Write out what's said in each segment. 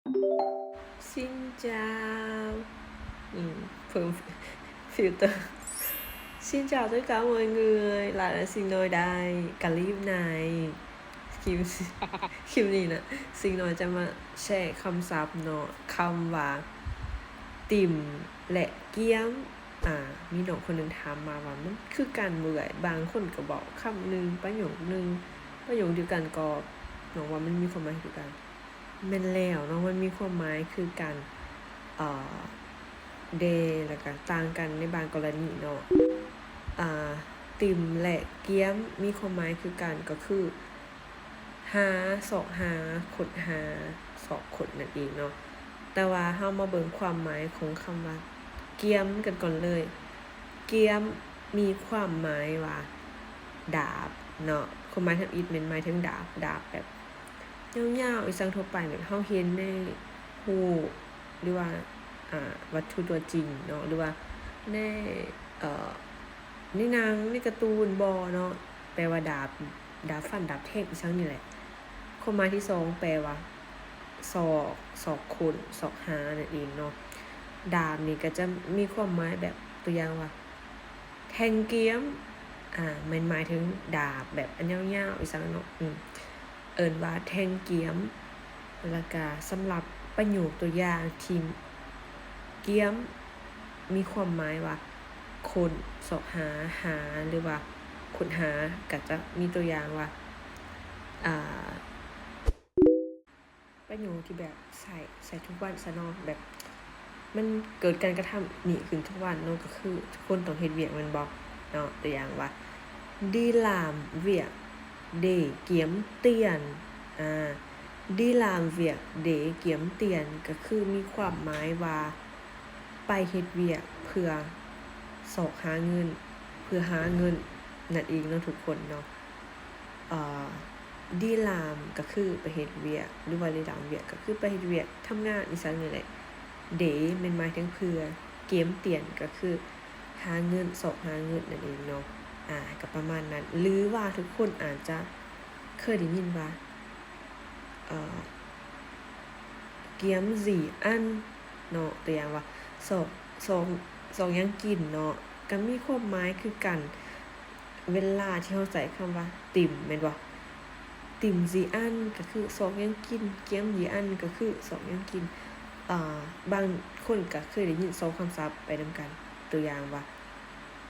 Xin chào. ອືມ ເພີ່ມຟິວເຕີ. Xin chào tất cả mọi người, lại là Xing Noi đây. Clip này, ຄລິບ ຄລິບນີ້ນະ ຊິງນ້ອຍຈະມາແຊຄຳສັບເນາະ ຄຳວ່າ ຕິ່ມ ແລະ ກຽມ. ອາ ມີນ້ອງຄົນໜຶ່ງຖາມມາວ່າ ມັນຄືກັນບໍ່ເອື້ອຍ? ບາງຄົນກໍເວົ້າຄຳໜຶ່ງ ປະໂຫຍກໜຶ່ງ ປະໂຫຍກດຽວກັນກໍ ນ້ອງວ່າມັນມີຄວາມໝາຍຄືກັນ. ແມ່ນແລ້ວເນາະ ມັນມີຄວາມໝາຍຄືກັນ ເອີ ແດ່ ແລ້ວກະຕ່າງກັນໃນບາງກໍລະນີເນາະ. ອາ ຕິ່ມ ແລະ ກຽມ ມີຄວາມໝາຍຄືກັນ ກໍຄື ຫາ, ຊອກຫາ, ຄົ້ນຫາ, ຊອກຄົ້ນນັ້ນເອງເນາະ. ແຕ່ວ່າເຮົາມາເບິ່ງຄວາມໝາຍຂອງຄຳວ່າ ກຽມ ກັນກ່ອນເລີຍ. ກຽມ ມີຄວາມໝາຍວ່າ ດາບເນາະ. ຄວາມໝາຍທຳອິດແມ່ນໝາຍເຖິງດາບ, ດາບແບບ ຍາວໆ ອີ່ຫຍັງທົ່ວໄປ ແບບເຮົາເຫັນໃນຮູບ ຫຼືວ່າ ອ່າ ວັດຖຸຕົວຈິງເນາະ ຫຼືວ່າໃນ ເອີ ໃນໜັງ ໃນກາຕູນບໍເນາະ ແປວ່າດາບ, ດາບຟັນ ດາບແທງ ອີ່ຫຍັງນີ້ແຫຼະ. ຄວາມໝາຍທີສອງ ແປວ່າ ຊອກ, ຊອກຄົ້ນ, ຊອກຫານັ້ນເອງເນາະ. ດາບນີ້ກໍຈະມີຄວາມໝາຍແບບ ຕົວຢ່າງວ່າ ແທ່ງກຽມ ອາ ແມ່ນໝາຍເຖິງດາບແບບອັນຍາວໆ ອີ່ຫຍັງເນາະ ເອີ້ນວ່າແທ່ງກຽມ. ແລ້ວກະສຳລັບປະໂຫຍກຕົວຢ່າງທີ່ກຽມມີຄວາມໝາຍວ່າ ຄົ້ນ, ຊອກຫາ, ຫາ ຫຼືວ່າ ຄົ້ນຫາ ກະຈະມີຕົວຢ່າງວ່າ ອາ ປະໂຫຍກທີ່ແບບໃຊ້, ໃຊ້ທຸກວັນຊະເນາະ ແບບມັນເກີດການກະທຳນີ້ຂຶ້ນທຸກວັນເນາະ ກໍຄືທຸກຄົນຕ້ອງເຮັດວຽກແມ່ນບໍ່ເນາະ. ຕົວຢ່າງວ່າ đi làm việc để kiếm tiền. ອາ đi làm việc để kiếm tiền ກໍຄືມີຄວາມໝາຍວ່າ ໄປເຮັດວຽກເພື່ອຊອກຫາເງິນ, ເພື່ອຫາເງິນນັ້ນເອງເນາະທຸກຄົນເນາະ. ເອີ đi làm ກໍຄືໄປເຮັດວຽກ ຫຼືວ່າ đi làm việc ກໍຄືໄປເຮັດວຽກ ທຳງານ ອີ່ຫຍັງນີ້ແຫຼະ. để ແມ່ນໝາຍເຖິງເພື່ອ, kiếm tiền ກໍຄືຫາເງິນ, ຊອກຫາເງິນນັ້ນເອງເນາະ. ອາ ກໍປະມານນັ້ນ ຫຼືວ່າທຸກຄົນອາດຈະເຄີຍໄດ້ຍິນວ່າ ເອີ kiếm gì ăn ເນາະ. ຕົວຢ່າງວ່າ ຊອກ, ຊອກ, ຊອກຫຍັງກິນເນາະ ກໍມີຄວາມໝາຍຄືກັນ ເວລາທີ່ເຮົາໃຊ້ຄຳວ່າ tìm ແມ່ນບໍ່? tìm gì ăn ກໍຄືຊອກຫຍັງກິນ, kiếm gì ăn ກໍຄືຊອກຫຍັງກິນ. ເອີ ບາງຄົນກໍເຄີຍໄດ້ຍິນສອງຄຳສັບໄປນຳກັນ. ຕົວຢ່າງວ່າ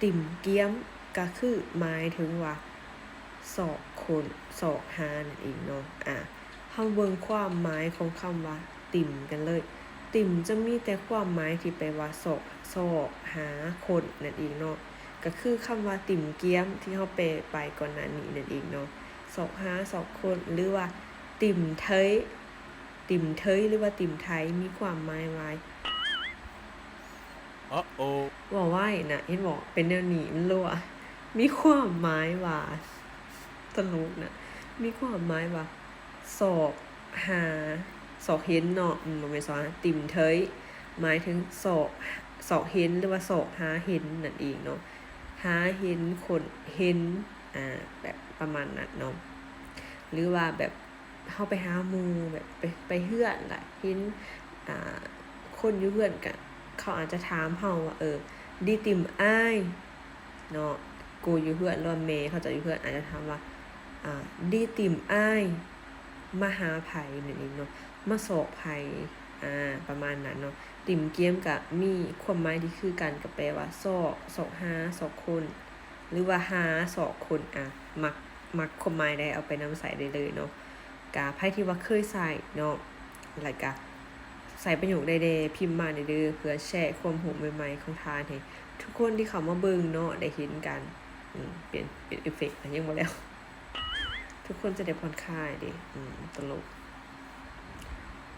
tìm kiếm ກໍຄືໝາຍເຖິງວ່າ ຊອກຄົ້ນ, ຊອກຫານັ້ນເອງເນາະ. ອາ ເຮົາເບິ່ງຄວາມໝາຍຂອງຄຳວ່າ tìm ກັນເລີຍ. tìm ຈະມີແຕ່ຄວາມໝາຍທີ່ແປວ່າ ຊອກ, ຊອກຫາ, ຄົ້ນນັ້ນເອງເນາະ. ກໍຄືຄຳວ່າ tìm kiếm ທີ່ເຮົາແປໄປກ່ອນໜ້ານີ້ນັ້ນເອງເນາະ. ຊອກຫາ, ຊອກຄົ້ນ ຫຼືວ່າ tìm thấy, tìm thấy ຫຼືວ່າ tìm thấy ມີຄວາມໝາຍວ່າ ເວົ້າໄວນະ ເຫັນບໍ່? ເປັນແນວນີ້ ມັນລົວ. ມີຄວາມໝາຍວ່າ ຕະຫຼົກນະ ມີຄວາມໝາຍວ່າ ຊອກຫາ, ຊອກເຫັນເນາະ. ອືມ ບໍ່ແມ່ນຊອກຫາ, tìm thấy ໝາຍເຖິງຊອກ, ຊອກເຫັນ ຫຼືວ່າ ຊອກຫາເຫັນນັ້ນເອງເນາະ. ຫາເຫັນ, ຄົ້ນເຫັນ ອາ ແບບປະມານນັ້ນເນາະ. ຫຼືວ່າແບບ ເຮົາໄປຫາໝູ່ ແບບໄປ, ໄປເຮືອນລະເຫັນ ອ່າ ຄົນຢູ່ເຮືອນ ກະເຂົາອາດຈະຖາມເຮົາວ່າ ເອີ đi tìm ai ເນາະ. ກູຢູ່ເຮືອນ ຫຼືວ່າແມ່ເຂົາເຈົ້າຢູ່ເຮືອນ ອາດຈະຖາມວ່າ ອ່າ đi tìm ai ມາຫາໃຜນັ້ນເອງເນາະ ມາຊອກໃຜ ອາ ປະມານນັ້ນເນາະ. tìm kiếm ກະມີຄວາມໝາຍທີ່ຄືກັນ ກະແປວ່າ ຊອກ, ຊອກຫາ, ຊອກຄົ້ນ ຫຼືວ່າ ຫາ, ຊອກຄົ້ນ. ອາ ມັກ, ມັກຄວາມໝາຍໃດ ເອົາໄປນຳໃຊ້ໄດ້ເລີຍເນາະ. ກະໃຜທີ່ວ່າເຄີຍໃຊ້ເນາະ ແລ້ວກະໃຊ້ປະໂຫຍກໃດແດ່ ພິມມາແດ່ເດີ ເພື່ອແຊຄວາມຮູ້ໃໝ່ໆຂອງທ່ານໃຫ້ທຸກຄົນທີ່ເຂົ້າມາເບິ່ງເນາະ ໄດ້ເຫັນກັນ. ອືມ ປ່ຽນເປັນເອຟເຟັກ ຍັງບໍ່ແລ້ວ. ທຸກຄົນຈະໄດ້ຜ່ອນຄາຍເດ້. ອືມ ຕະຫຼົກ.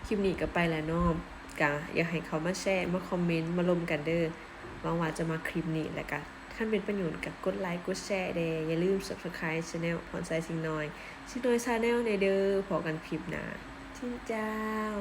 ຄລິບນີ້ກໍໄປແລ້ວເນາະ ກະຢາກໃຫ້ເຂົ້າມາແຊ ມາຄອມເມັນ ມາລົມກັນເດີ. ຫວັງວ່າຈະມັກຄລິບນີ້ ແລ້ວກະ ຄັນເປັນປະໂຫຍດກໍກົດໄລກົດແຊແດ່. ຢ່າລືມ Subscribe Channel ພອນໄຊ ຊິງນ້ອຍ ຊິງນ້ອຍ Channel ແດ່ເດີ. ພໍ້ກັນຄລິບໜ້າ. ຊິນເຈົ້າ.